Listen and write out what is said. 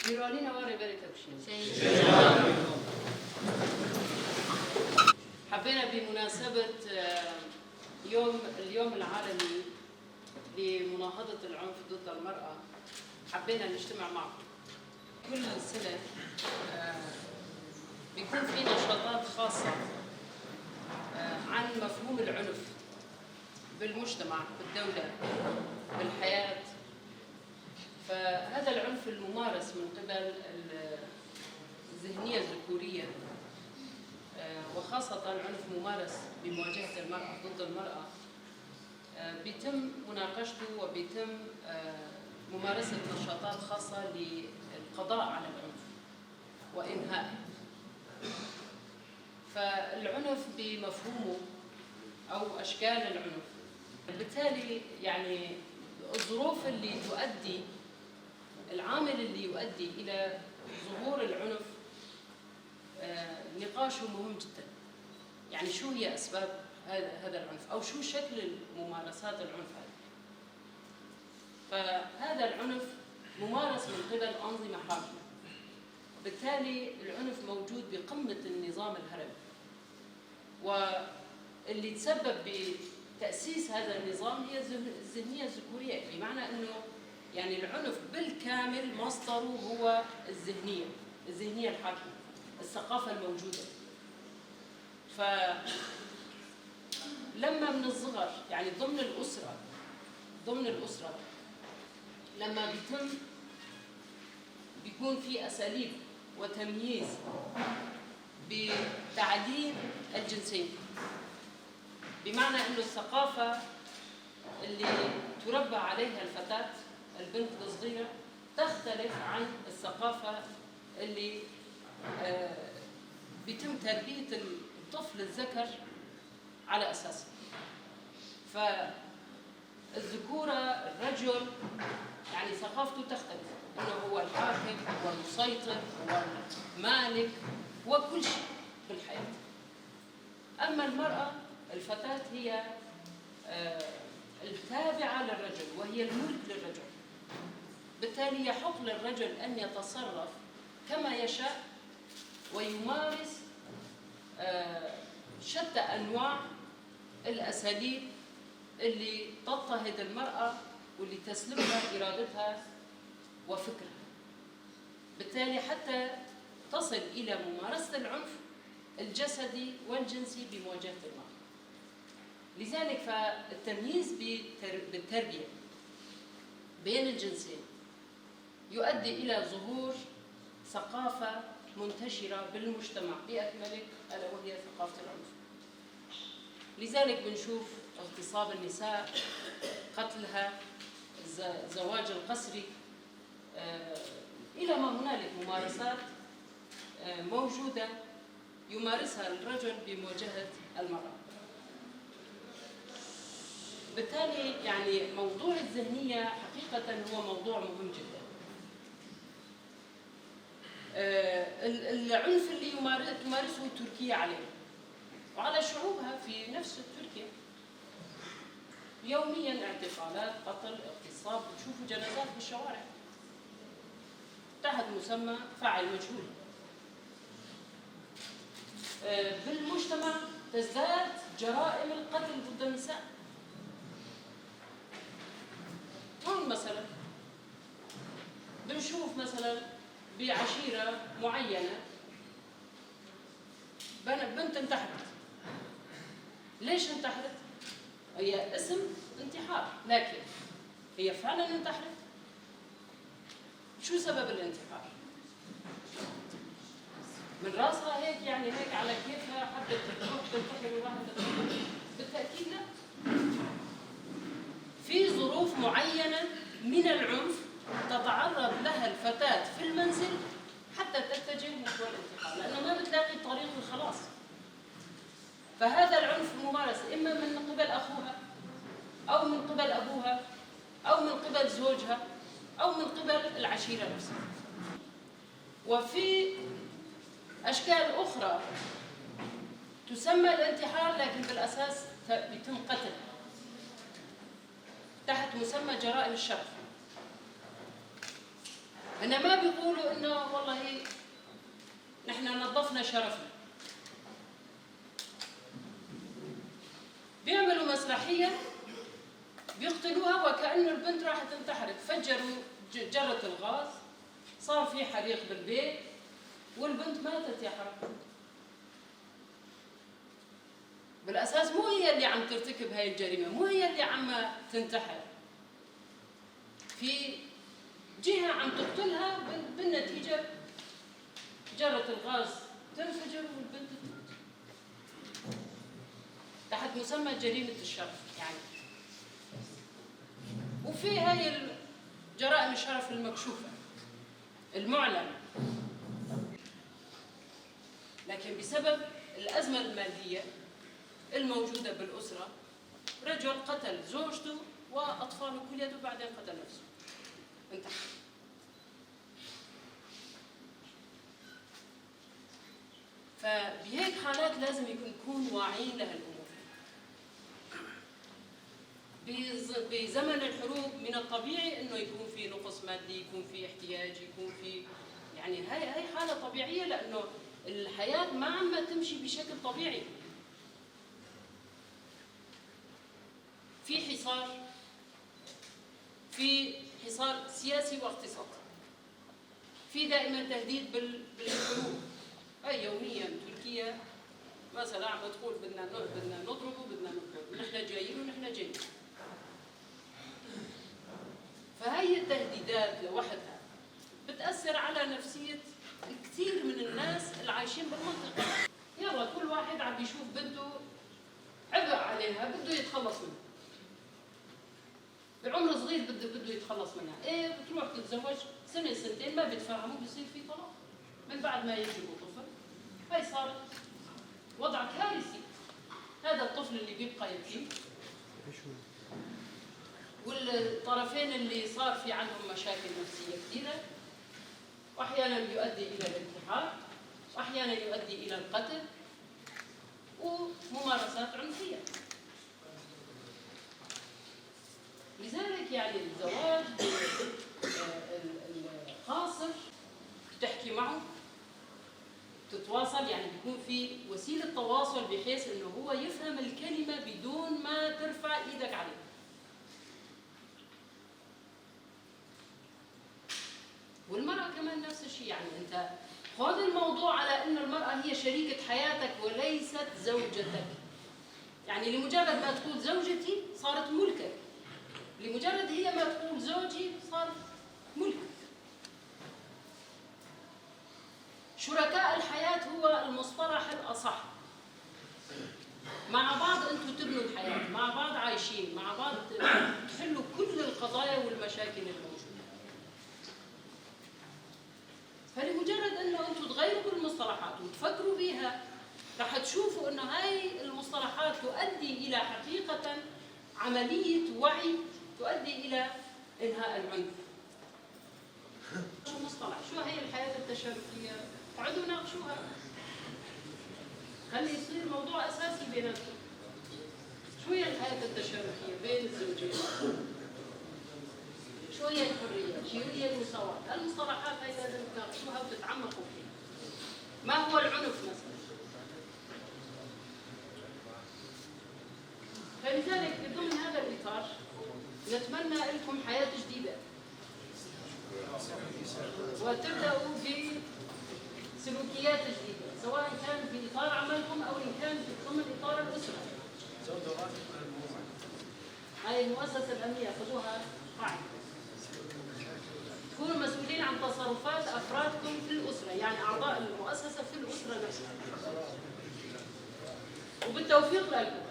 Bîranîna we Rêberê Têkoşînê. حبينا بمناسبة اليوم العالمي لمناهضة العنف ضد المرأة، حبينا نجتمع معكم. كل سنة بيكون في نشاطات خاصة عن مفهوم العنف بالمجتمع، بالدولة، بالحياة. فهذا العنف الممارس من قبل الذهنية الذكورية، وخاصة عنف ممارس بمواجهة المرأة ضد المرأة، بيتم مناقشته وبيتم ممارسة نشاطات خاصة للقضاء على العنف وإنهائه. فالعنف بمفهومه أو أشكال العنف، بالتالي الظروف اللي تؤدي، العامل اللي يؤدي إلى ظهور العنف، نقاشه مهم جدا. شو هي أسباب هذا العنف أو شو شكل ممارسات العنف هذا؟ فهذا العنف ممارس من قبل أنظمة حاكمة، بالتالي العنف موجود بقمة النظام الهرمي، واللي تسبب بتأسيس هذا النظام هي الذهنية الذكورية، بمعنى أنه العنف بالكامل مصدره هو الذهنية الحاكمة، الثقافة الموجودة. فلما من الصغر، يعني ضمن الأسرة لما بيكون في أساليب وتمييز بتعليم الجنسين، بمعنى أنه الثقافة اللي تربى عليها الفتاة البنت الصغيرة تختلف عن الثقافة اللي بيتم تربية الطفل الذكر على أساسها. فالذكورة الرجل ثقافته تختلف، أنه هو الحاكم، هو المسيطر، هو المالك، هو كل شيء في الحياة. أما المرأة الفتاة هي التابعة للرجل وهي الملك للرجل، بالتالي يحق للرجل أن يتصرف كما يشاء ويمارس شتى أنواع الأساليب اللي تضطهد المرأة واللي تسلبها إرادتها وفكرها، بالتالي حتى تصل إلى ممارسة العنف الجسدي والجنسي بمواجهة المرأة. لذلك فالتمييز بالتربية بين الجنسين يؤدي إلى ظهور ثقافة منتشرة بالمجتمع بأكمله، ألا وهي ثقافة العنف. لذلك بنشوف اغتصاب النساء، قتلها، الزواج القسري، إلى ما هنالك ممارسات موجودة يمارسها الرجل بمواجهة المرأة. بالتالي موضوع الذهنية حقيقة هو موضوع مهم جدا. العنف اللي تمارسه تركيا علينا وعلى شعوبها في نفس تركيا يوميا، اعتقالات، قتل، اغتصاب، بتشوفوا جنازات بالشوارع تحت مسمى فاعل مجهول. بالمجتمع تزداد جرائم القتل ضد النساء. هون مثلا بنشوف مثلا بعشيرة معينة بنت انتحرت. ليش انتحرت؟ هي اسم انتحار، لكن هي فعلا انتحرت؟ شو سبب الانتحار؟ من راسها هيك، هيك على كيفها حبت تروح تنتحر وراحت تنتحر؟ بالتأكيد لا. في ظروف معينة من العنف تتعرض لها الفتاة في المنزل حتى تتجه نحو الانتحار، لأنه ما بتلاقي طريق الخلاص. فهذا العنف ممارس إما من قبل أخوها أو من قبل أبوها أو من قبل زوجها أو من قبل العشيرة نفسها. وفي أشكال أخرى تسمى الانتحار لكن بالأساس بيتم قتلها تحت مسمى جرائم الشرف. هن ما بيقولوا إنه والله نحن نظفنا شرفنا. بيعملوا مسرحية بيقتلوها وكأنه البنت راحت انتحرت، فجروا جرة الغاز، صار في حريق بالبيت والبنت ماتت يا حرام. بالأساس مو هي اللي عم ترتكب هاي الجريمة، مو هي اللي عم تنتحر، في جهة عم تقتلها، بالنتيجة جرة الغاز تنفجر والبنت تموت تحت مسمى جريمة الشرف يعني. وفي هاي جرائم الشرف المكشوفة المعلنة، لكن بسبب الأزمة المادية الموجودة بالأسرة رجل قتل زوجته وأطفاله كليته وبعدين قتل نفسه، انتحر. فبهيك حالات لازم نكون واعيين لهالأمور. بزمن الحروب من الطبيعي انه يكون في نقص مادي، يكون في احتياج، يكون في يعني هاي حالة طبيعية، لأنه الحياة ما عم تمشي بشكل طبيعي. في حصار، في حصار سياسي واقتصادي، في دائما تهديد بالحروب. هاي يوميا تركيا مثلا عم تقول بدنا نضربه، بدنا نضرب، نحن جايين ونحن جايين. فهي التهديدات لوحدها بتأثر على نفسية كثير من الناس اللي عايشين بالمنطقة. يلا كل واحد عم بيشوف بنته عبء عليها بده يتخلص منها، بعمر صغير بده يتخلص منها. ايه بتروح تتزوج سنة سنتين ما بيتفاهموا، بيصير في طلاق من بعد ما يجيبوا طفل. هاي صارت وضع كارثي. هذا الطفل اللي بيبقى يتيم، والطرفين اللي صار في عندهم مشاكل نفسية كثيرة، وأحيانا يؤدي إلى الانتحار، وأحيانا يؤدي إلى القتل وممارسات عنفية. لذلك يعني الزواج القاصر بتحكي معه، تتواصل، يعني بيكون في وسيلة تواصل بحيث إنه هو يفهم الكلمة بدون ما ترفع إيدك عليه. والمرأة كمان نفس الشيء، يعني أنت خذ الموضوع على إنه المرأة هي شريكة حياتك وليست زوجتك. يعني لمجرد ما تقول زوجتي صارت ملكك، لمجرد هي ما تقول زوجي صار ملكك. شركاء الحياة هو المصطلح الأصح. مع بعض أنتم تبنوا الحياة، مع بعض عايشين، مع بعض تحلوا كل القضايا والمشاكل الموجودة. فلمجرد أنه أنتم تغيروا بالمصطلحات وتفكروا بيها رح تشوفوا أنه هاي المصطلحات تؤدي إلى حقيقة عملية وعي تؤدي إلى إنهاء العنف. شو مصطلح؟ شو هي الحياة التشاركية؟ اقعدوا ناقشوها، خلي يصير موضوع أساسي بيناتكم. شو هي الحياة التشاركية بين الزوجين؟ شو هي الحرية؟ شو هي المساواة؟ المصطلحات هاي لازم تناقشوها وتتعمقوا فيها. ما هو العنف مثلا؟ فلذلك ضمن هذا الإطار نتمنى لكم حياة جديدة، وتبدأوا بسلوكيات جديدة، سواء كان في إطار عملكم أو إن كان ضمن إطار الأسرة. هاي المؤسسة الأمنية خذوها قاعدة. تكونوا مسؤولين عن تصرفات أفرادكم في الأسرة، يعني أعضاء المؤسسة في الأسرة نفسها. وبالتوفيق لكم.